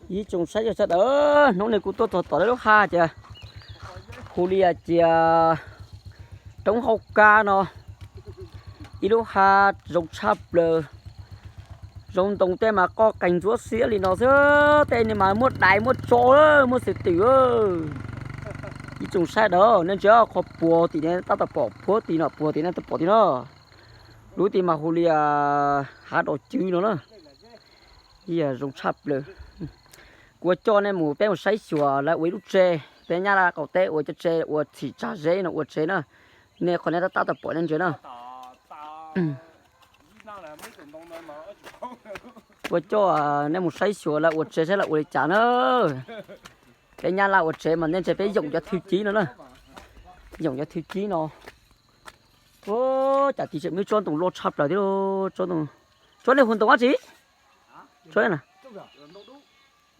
Ib tsoom saib sawv daws, hnub no kuv tuaj txog tom lub hav ces hu li cas, roob Hauv Kab no, ib lub hav zoo tshaj plaws. Zoo ntoo tej mas qoj qees ntsuab xiab li no xwb, tej no mas muaj dais muaj tso, muaj xwm twm. Ib tsoom saib sawv daws, nej ntsia qhov puag tim no tab tom pom, puag tim no, puag tim no tab tom pom tim no. Lub tim mas hu li hav dom cwv no na. Ib yam zoo tshaj plaws. Kuv coj nej mus, peb mus saib xyuas lawv ua ib lub tsev, peb Nyab Laj qaum teb ua cov tsev ua txhim tsag zeb no ua tsev na. Nej qhov nej tab tom pom nej ntsia na. Kuv coj nej mus saib xyuas lawv ua tsev saib lawv ua li cas na. Peb Nyab Laj ua tsev mas nej ntsia peb yoom cov thwj cib no na. Yoom cov thwj cib no. Ua cas tim tseem muaj tsob ntoo loj tshaj plaws thiab. Tsob ntoo, tsob nej hu ntoo dab tsi? Tsob na,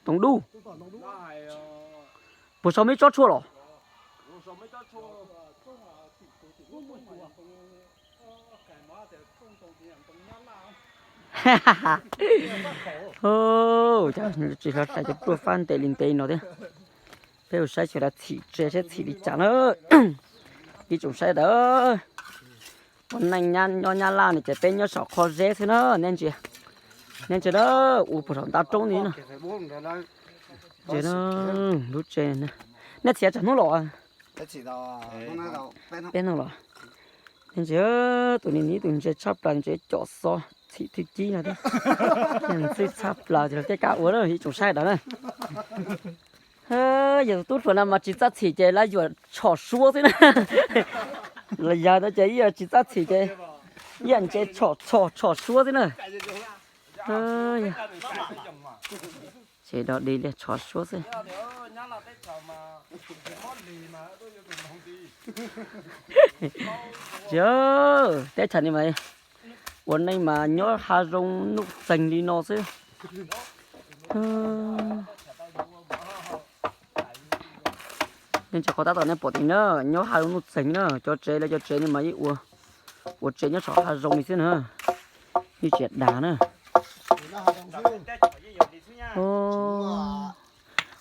ntoo dub. Puag saum muaj ib tsob tshuaj los? Tsis hlob hlais cov pluaj fab ntev li ntev no thiab. Peb mus saib xyuas lawv txhim tsev seb txhim li cas na. Ib tsoom saib sawv daws, ua neej nyob Nyab Laj no ces peb nyob saum qhov zeb xwb na. Nej ntsia, nej ntsia na, ua puag saum ntav roob ni na. Ntsia na, lub tsev, nej txhim tsawg hnub los? Peb hnub los. Nej ntsia, tus ni ib tug ntse tshaj plaws, ntse com xov txhim thwj cib no thiab. Ntxwb tshaj plaws ces los tej kab ua na ib tsoom saib sawv daws na. Yog tus tub hluas no mas tsis txawj txhim ces lawv yuam tshom suab xwb na. Los yog no ces ib yam tsis txawj txhim ces ib yam ntse tshom tshom tshom suab xwb na. Ces dog dig li tshom suab xwb. Teb chaws ni mas ua neej mas nyob hav zoov nuj txeeg li no xwb. Nej ntsia qhov tab tom nej pom tim na, nyob hav zoov nuj txeeg na, cov tsev lawv cov tsev ni mas yeej ua, ua tsev nyob saum hav zoov li xwb na. Yeej tsis dag na.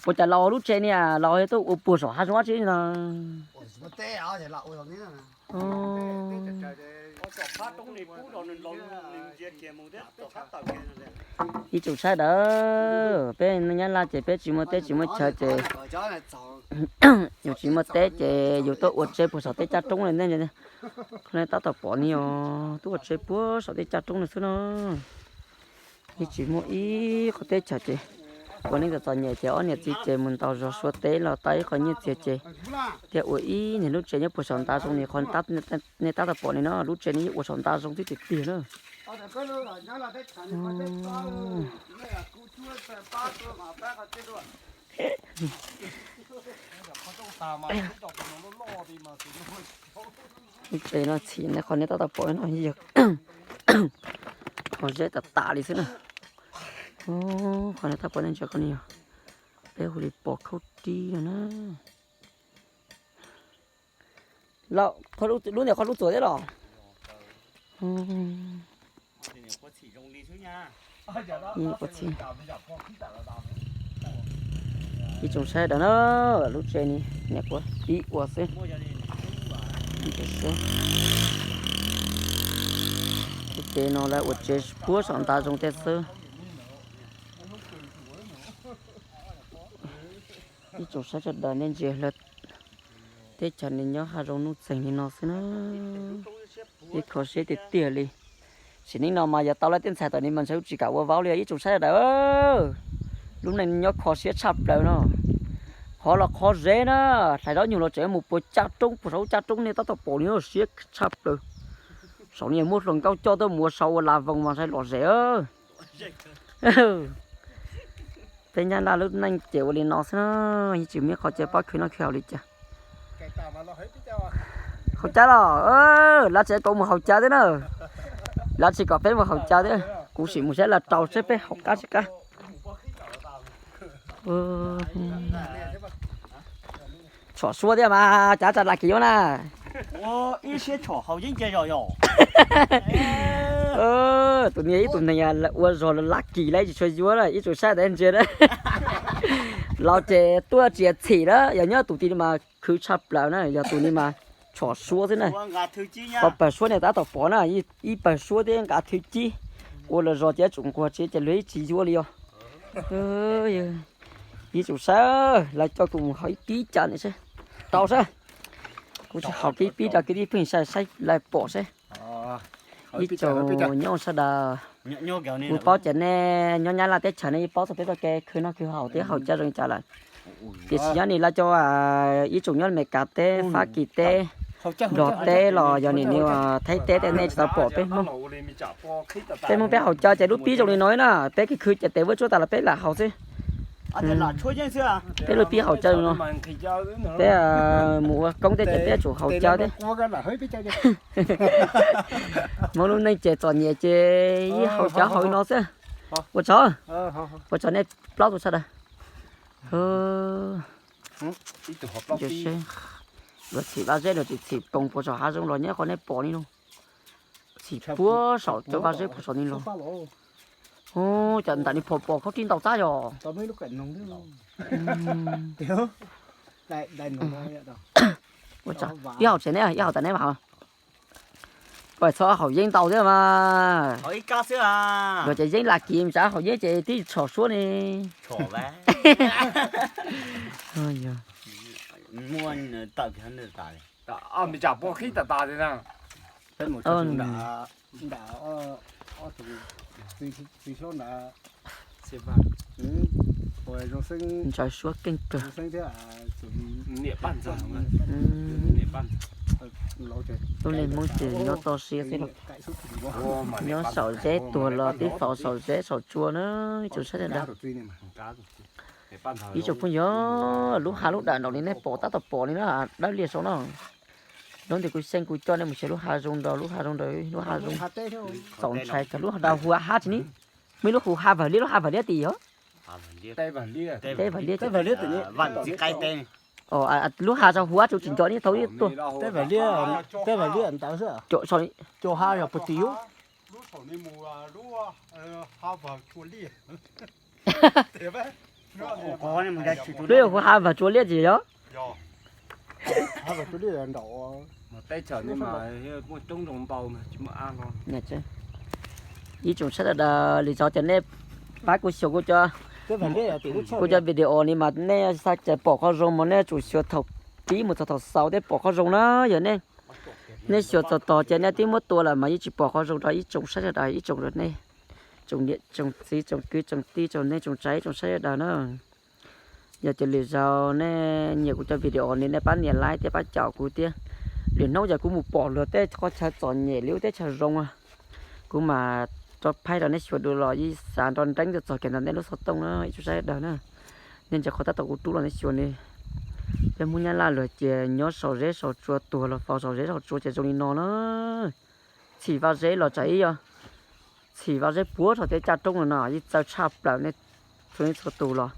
Ua cas los lub tsev ni los tuaj ua puag saum hav zoov dab tsi no? Ib tsoom saib sawv daws, peb Nyab Laj ces peb tsis muaj teb tsis muaj chaw ces, yus tsis muaj teb ces yus tuaj ua tsev puag saum tej caj roob li nej tab tom pom ni os, tuaj ua tsev puag saum tej caj roob no xwb no. Yeej tsis muaj ib qhov teb chaws ces ua neej txom txom nyem ces ob niam txiv ces mus ntaus zog Suav teb los tau ib qho nyiaj txiag ces thiaj ua ib niag lub tsev nyob puag saum ntav zoov ni, qhov nej tab tom pom ni no, lub tsev ni yeej ua saum ntav zoov xwb tiag tiag na. Lub tsev no txhim ne, qhov nej tab tom pom no yog qhov zeb tas tas li xwb na. Qhov nej tab tom pom nej ntsia qhov ni yog peb hu li pos khaub rib no na. Lub ntawm qhov lub txuas thiab los? Ib tsoom saib sawv daws na, lub tsev ni niam kuv pib ua xwb. Lub tsev no lawv ua tsev puag saum ntav zoov tej xwb. Ib tsoom saib sawv daws nej ntsia lawv teb chaws ni nyob hav zoov nuj txeeg li no xwb na. Yeej kho siab tiag tiag li. Sim neej no mas yog tau lawv tej ntxhais tom ni mas ntshe tsis kam ua vauv li ib tsoom saib sawv daws. Lub neej nyob kho siab tshaj plaws no. Qhov los qhov zeb na, hlais zaub nyuag los tseem mus puag caj roob, puag saum caj roob nej tab tom pom li no siab tshaj plaws. Saum ni muab hluas nkauj coj tuaj mus ua sau ua las voos mas ntshai lom zem. Peb Nyab Laj lub neej ces ua li no xwb na, yeej tsis muaj qhov chaw pab khwv noj khwv haus li cas. Haus cawv los, lawv tseem kom mus haus cawv thiab na. Lawv tsis kom peb mus haus cawv thiab, kuv sim mus saib lawv rau seb peb haus qab tsis qab. Tshom suab thiab mas cav tsa la kis yuav na. Tus niag ib tug neeg ua zog la kis lawv tsis tshua yuav na, ib tsoom saib sawv daws ntsia na. Los ces tuaj txiav txhim na, yog nyob tus tim no mas khwv tshaj plaws na, yog tus ni mas tshom suab xwb na. Qhov pawg suab ne tab tom pom na, ib pawg suab thiab nqa thwv cib, ua los zog ces tsum nquag tsev ces luag ib tsis yuav li os. Ib tsum saib, lawv coj kuv mus haus ib pib cas ne seb, tau saib. Kuv tsis haus kiag ib pib rau kwv tij pheej saib saib lawv pom seb. Ib tsoom nyob sawv daws, kuv paub ces nej nyob Nyab Laj teb chaws nej yeej paub txog peb txoj kev khwv noj khwv haus thiab haus cawv zoo li cas lawm. Tiam sis nyob nim lawv cov ib tsoom nyob Amelikas teb, Fab Kis teb, Nplog teb los yog nim no Thaib teb tej nej tsis tau pom peb Hmoob. Peb Hmoob peb haus cawv ces lub pib zoo li no na, peb khwv khwv ces tes vuab tsuab tas los peb lam haus xwb. Peb lub pib haus cawv no, peb mus ua koob tej ces peb tsum haus cawv thiab. Hmoob lub neej ces txom nyem ces ib haus cawv haus li no xwb. Ua tsaug, ua tsaug nej plaub tus sawv daws. Luag txhim vaj zeb luag tsis txhim poos puas saum hav zoov los nyob qhov nej pom ni no. Txhim puag saum cov vaj zeb puag saum ni los. Cov ntawm ni pom pom khaub rib ntau txab yog. Ib haus tsev neb, ib haus tas neb mas haus. Txhob haus yeeb ntau thiab mas. Luag ces yeeb lam kiv, tsav haus yeeb ces tib tshom suab ne. Ntsaws suab keej kawg. Lub neej Hmoob ces nyob toj siab xwb los, nyob saum zeb tuag los tib faus saum zeb saum tsua na, ib tsoom saib sawv daws. Ib tsoom phooj ywg, lub hav lub dawm nraud li nej pom tab tom pom li na, dawb liag saud no. Hnub ntawd kuv xyeej kuv coj nej mus xyuas lub hav zoov nraud, lub hav zoov nraud, lub hav zoov txaus ntshai kawg, lub hav dawb huv hab tsi ni. Muaj ib lub hu Hav Vawg Liab, lub Hav Vawg Liab tim yog? Teb Vawg Liab. Lub hav tso huv tsis nco ib tau ib tuag. Teb Vawg Liab ntawd xwb. Lub hu Hav Vawg Tsua Liab tsis yog? Ib tsoom saib sawv daws, lwm zaus ces nej pab kuv xyuas kuv cov, kuv cov video li mas nej xav cas pom qhov zoo mas nej tsum xyuas thaum pib mus txog thaum xaus thiab pom qhov zoo na. Yog nej, nej xyuas txog tog ces nej twb muab tua lawm mas yeej tsis pom qhov zoo rau ib tsoom saib sawv daws, ib tsoom nej, tsoom niam tsoom txiv tsoom kwv tsoom tij tsoom neej tsoom tsav ib tsoom saib sawv daws na. Yog ces lwm zaus nej nyiam kuv cov video li nej pab nias like thiab pab caum kuv thiab. Lwm hnub yog kuv mus pom luag tej qhov chaw txom nyem li ub teb chaws zoo, kuv mam rov phaib rau nej xyuas dua los yeej xav nrov nreeb txog kiag ntawm nej lub xov tooj na ib tsoom saib sawv daws na. Nej ntsia qhov tab tom kuv rub los nej xyuas ne. Peb Hmoob Nyab Laj luag ces nyob saum zeb saum tsua tuag los faus saum zeb saum tsua ces zoo li no na. Txhim vaj zeb los tsam ib yog txhim vaj zeb puag saum tej caj roob no no yeej txawv tshaj plaws nej txhua leej txhua tus los,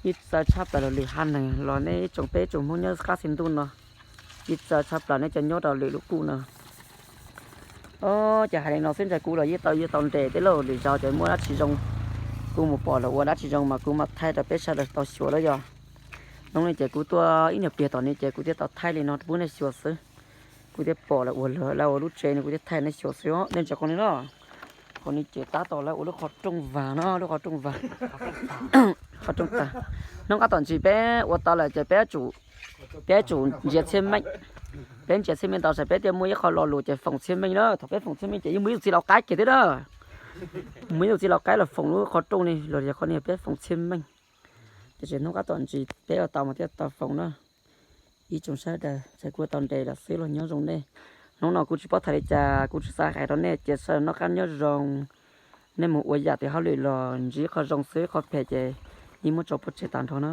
yeej txawv tshaj plaws los lwm haiv neeg los nej ib tsoom peb ib tsoom Hmoob nyob qab xeev ntuj no, yeej txawv tshaj plaws nej cov nyob rau lwm lub qub no. Ces hais li no xwb ntshai kuv los yeej tau yuav tau nres thiab lauj, lwm zaus ces muaj dab tsi zoo, kuv mus pom lawv ua dab tsi zoo mas kuv mam thaij rau peb sawv daws tau xyuas lawm yog. Hnub no ces kuv tuaj ib nyuag pliag tom no ces kuv thiaj tau thaij li no pub nej xyuas xwb. Kuv thiaj pom lawv ua, lawv ua lub tsev no kuv thiaj thaij nej xyuas xwb os. Nej ntsia qhov no na, qhov no ces tab tom lawv ua lub qhov rooj vag no, lub qhov rooj vag, qhov rooj tag. Hnub qab tom ntsis peb ua tau lawm ces peb, peb tsum ntsia txhiab meej. Peb ntsia txhiab meej tau ces peb thiaj muaj ib qho lo lus ces foom txhiab meej na. Thaum peb foom txhiab meej ces yeej muaj ib tug txiv lau qaib kiag thiab na. Muaj ib tug txiv lau qaib los foom lub qhov rooj ni los yog qhov ni peb foom txhiab meej. Tiam sis hnub qab tom ntsis peb ua tau mas thiaj tau foom na. Ib tsoom saib sawv daws, ntshai kuv tau nres lawm xwb los nyob zoo nej. Hnub no kuv tsis paub tham li cas kuv tsis xav hais rau nej ces sawv daws noj qab nyob zoo. Nej mus ua yam twg hauj lwm los ntsib qhov zoo xwb, qhov phem ces yeej muab tso pov tseg tag nrho na.